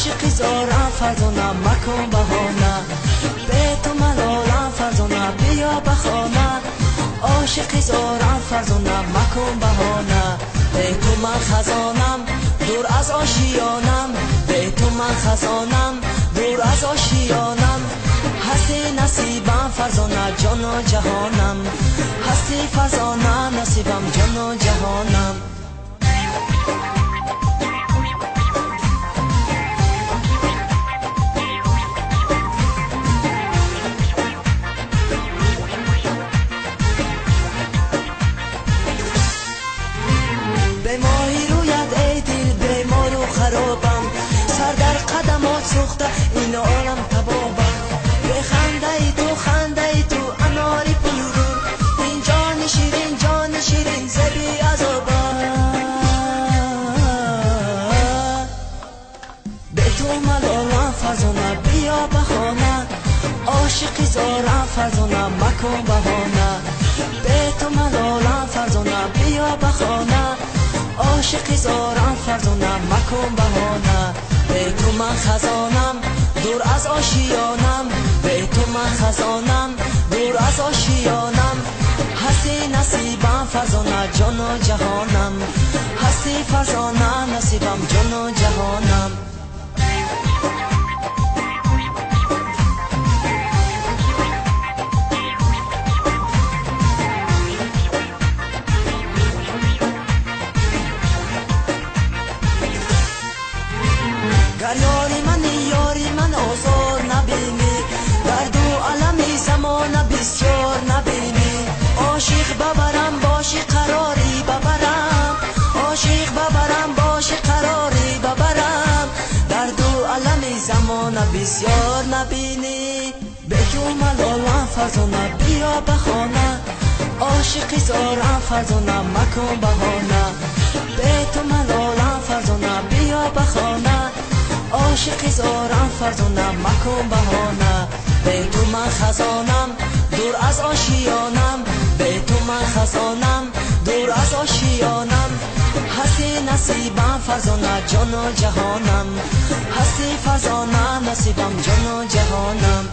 Ошиқи зорам Фарзона, макун баҳона. Бе ту малолам Фарзона, биё ба хона. Ошиқи зорам Фарзона, макун баҳона. Бе ту ман хазонам, дур аз ошиёнам. Бе ту ман хазонам, дур аз ошиёнам. Ҳасти насибам Фарзона, ҷону ҷаҳонам. Ҳасти Фарзона, насибам ҷону ҷаҳонам. Бемоҳи рӯят эй дил, бемору харобам. Сар дар қадамот сӯхта, ин олам табобам. Бехандаи ту, хандаи ту анори пуррӯ. Ин ҷони ширин, ҷони ширин зеби азобам. Бе ту малолам Фарзона, биё ба хона. Ошиқи зорам Фарзона, макун баҳона. Бе ту малолам Фарзона, биё ба хона. Ошиқи зорам Фарзона, макун баҳона. Бе ту ман хазонам, дур аз ошиёнам. Бе ту ман хазонам, дур аз ошиёнам. Ҳасти насибам Фарзона, ҷону ҷаҳонам. Ҳасти Фарзона, насибам ҷону ҷаҳонам. Гар ёри мани, ёри ман озор набинӣ, дарду алами замона бисёр набинӣ. Ошиқ бабарам боши қарорӣ бабарам. Ошиқ бабарам боши қарорӣ бабарам. Дарду алами замона бисёр набинӣ. Бе ту малолам Фарзона, биё ба хона. Ошиқи зорам Фарзона, макун баҳона. Бе ту малолам Фарзона, биё ба хона. Ошиқи зорам Фарзона, макун баҳона. Бе ту ман хазонам, дур аз ошиёнам. Бе ту ман хазонам, дур аз ошиёнам. Ҳасти насибам Фарзона, ҷону ҷаҳонам. Ҳасти Фарзона, насибам ҷону ҷаҳонам.